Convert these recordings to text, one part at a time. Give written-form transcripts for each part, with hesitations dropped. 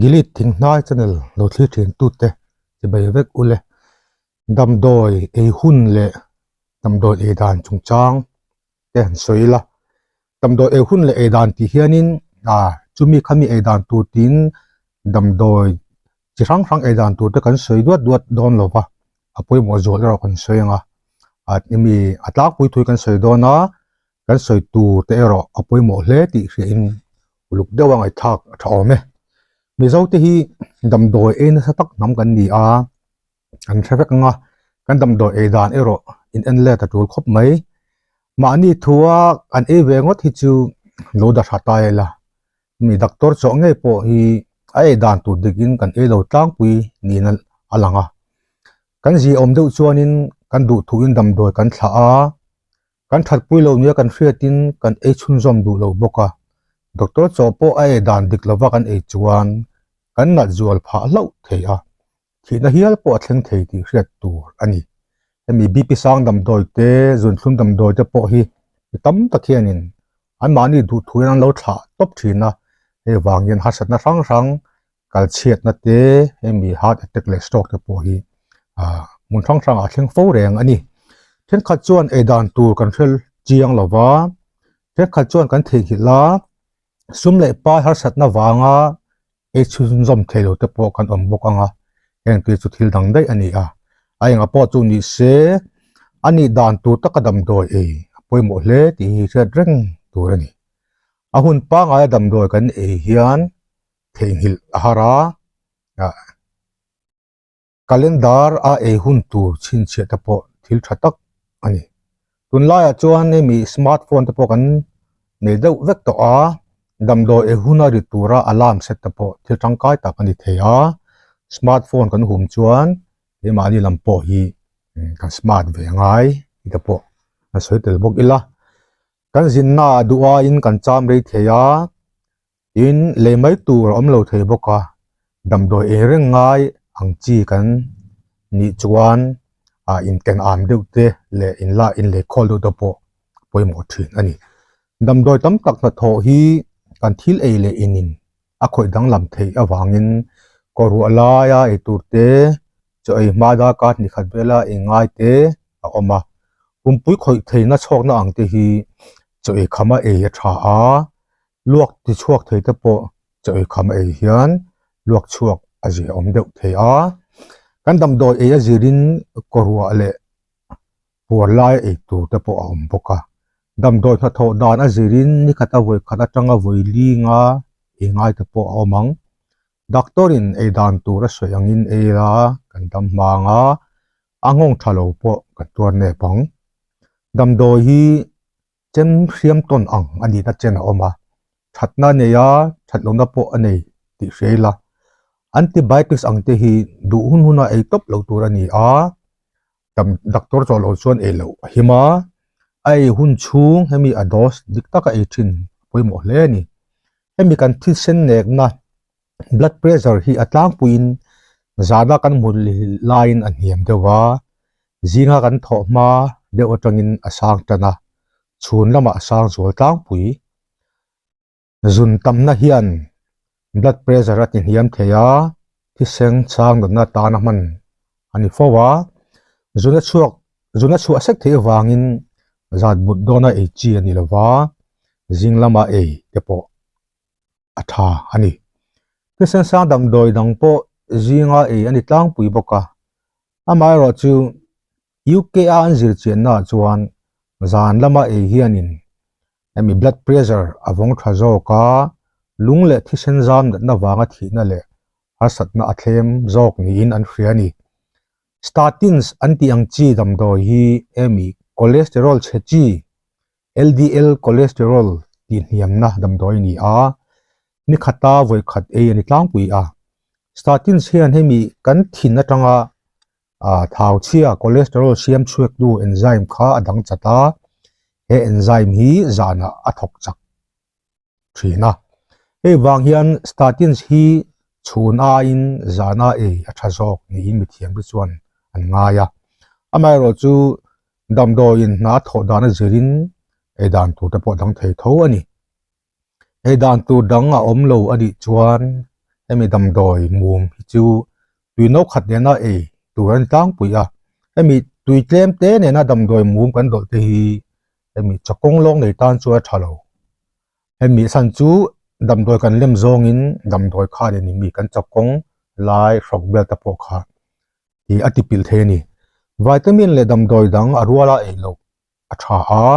Gilead Thinghnai channel lo thlir thin tute chibai vek ule. Damdawi ei hun leh damdawi ei dan chungchang te han sawi ila. Damdawi ei hun leh ei dan tih hianin ah chumi khami ei dan tur tiin damdawi chi hrang hrang ei dan tur te kan sawi duat duat dawn lo va, a pawimawh zual erawh kan sawi ang a. Ah emi a tlangpui thui kan sawi dawn a, kan sawi tur te erawh a pawimawh hle tih hriain uluk deuh a ngaihthlak a tha awm e. Mizo te hi damdawi ei nasa tak hnam kan ni a, kan hre vek ang a, kan damdawi ei dan erawh in en let a tul khawp mai. Mahni thua kan ei ve ngawt hi chu lo dahra ta ila, mi doctor chawh ngei pawh hi a ei dan tur dikin kan ei lo tlangpui niin a lang a. Kan ziaawm deuh chuanin kan duhthuin damdawi kan thlah a, Kan thatpui lo nia kan hriatin kan ei chhunzawm duh lo bawk a, doctor chaw pawh a ei dan dik lova kan ei chuan kan nat zual phah hlauh thei a, thihna hial pawh a thleng thei tih hriat tur a ni. Hemi BP sang damdawi te, zunthlum damdawi te pawh hi mi tam tak hianin anmahni duhthuin an lo thlah tawp thin a, hei vang hian harsatna hrang hrang kal chhiatna te hemi heart attack leh stroke te pawh hi ah hmun hrang hrang ah a thleng fo reng a ni. Thenkhat chuan ei dan tur kan hre chiang lo va, thenkhat chuan kan theihnghilh a, sum leh pai harsatna vanga ei chhunzawm thei lo te pawh kan awm bawk ang a, heng te chu thil dang daih a ni a, a engah pawh chu ni se a nih dan tur taka damdawi ei a pawimawh hle tih hi hriat reng tur a ni. A hun pangaia damdawi kan ei hian theihnghilh a har a, ah calendar a ei hun tur chhinchhiah te pawh thil tha tak a ni. Tunlaiah chuan hemi smart phone te pawh kan nei deuh vek tawh a, damdawi ei huna ri tura alarm set te pawh thil tangkai tak a ni thei a, smart phone kan hum chuan keimahni lam pawh hi kan smart ve ngai tih te pawh a sawi tel bawk ila. Kan zinna ah duh aiin kan cham rei thei a. Tin, lei mai tur a awm lo thei bawk a, damdawi ei reng ngai ang chi kan nih chuan ah inken am deuh te leh inla inleikhawl deuh te pawh pawimawh thin a ni. Damdawi tam tak hnathawh hi kan thil ei leh inin a khawih danglam theih avangin kawrruah laia ei tur te, chaw ei hma darkar hnih khat vela ei ngai te a awm a. Pumpui khawih theihna chhawkna ang te hi chaw ei khama ei a tha a, Luak ti chhuak thei te pawh chaw ei kham ei hian luak chhuak a zir awm deuh thei a. Kan damdawi ei a zirin kawruah leh puar lai ei tur te pawh a awm bawk a. Damdawi hnathawh dan a zirin ni khata vawi khat atanga vawi linga ei ngai te pawh a awm ang. Doctor in ei dan tur a sawi angin ei la kan dam hmang a, a nghawng tha lo pawh kan tuar nep ang. Damdawi hi Chem hriam tawn ang a nihna chen a awm a, thatna a nei a, that lohna pawh a nei tih hria ila. Antibiotics ang te hi duh hun huna ei tawp loh tur a ni a, dam doctor chawh loh chuan ei loh a him a, a ei hun chhung hemi a dose dik taka ei thin a pawimawh hle a ni. Hemi kan thisen nekna blood pressure hi a tlangpuiin zana kan hmu laiin a hniam deuh a, zinga kan thawh hma deuh atangin a sang tan a, chhun lamah a sang zual tlangpui. Zun tamna hian blood pressure a ti hniam thei a, thisen chang natna tana hman a ni fo a, zun a chhuak zun a chhuah sek theih avangin zat but dawna ei chi a ni lo va, zing lama ei te pawh a tha a ni. Thisen sang damdawi dang pawh zinga ei a ni tlangpui bawk a, amaherawhchu UK a an zirchianna ah chuan zan lama ei hianin hemi blood pressure a vawng tha zawk a, lung leh thisen zam natna vanga thihna leh harsatna a thlem zawk niin an hria a ni. Statins an tih ang chi damdawi hi hemi cholesterol chhe chi LDL cholesterol tih hniamna damdawi a ni a, ni khata vawi khat ei a ni tlangpui a. Statins hian hemi kan thin atanga thau chhia cholesterol siam chhuaktu enzyme kha a dang chat a, he enzyme hi zanah a thawk chak thin a. Hei vang hian statins hi chhun aiin zana ei a tha zawk niin mithiam te chuan an ngai a. Amaherawhchu damdawiin hna thawh dan a zirin ei dan tur te pawh a dang thei tho a ni. Ei dan tur dang a awm lo a nih chuan Hemi damdawi mum hi chu tui no khat nena ei tur a ni tlangpui a, hemi tui tlem te nena damdawi mum kan dawlh te hi hemi chawkawng lawng nei tan chuan a tha lo. Hemi chhan chu damdawi kan lem zawngin damdawi kha a ni mi kan chawkawng lai hrawk vel te pawh kha ih a ti pilh thei a ni. Vitamin leh damdawi dang a ruala ei loh a tha a,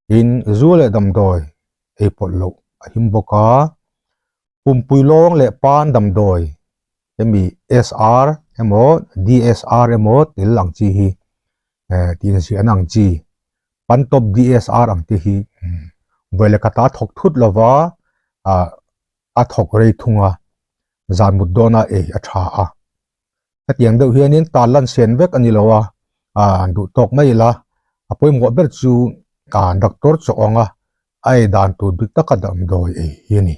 tin zu leh damdawi ei pawlh loh a him bawk a, pumpui lawng leh pan damdawi hemi SR emaw DSR emaw tel ang chi hi eh tih in ziahna ang chi pantop DSR ang te hi vawi leh khat a thawk thut lova ah a thawk rei thung a zan mut dawna ei a tha a. Hetiang deuh hianin tan lan sen vek a ni lo a, ah duh tawk mai ila a pawimawh ber chu ah doctor chaw anga a ei dan tur dik taka damdawi ei hi a ni.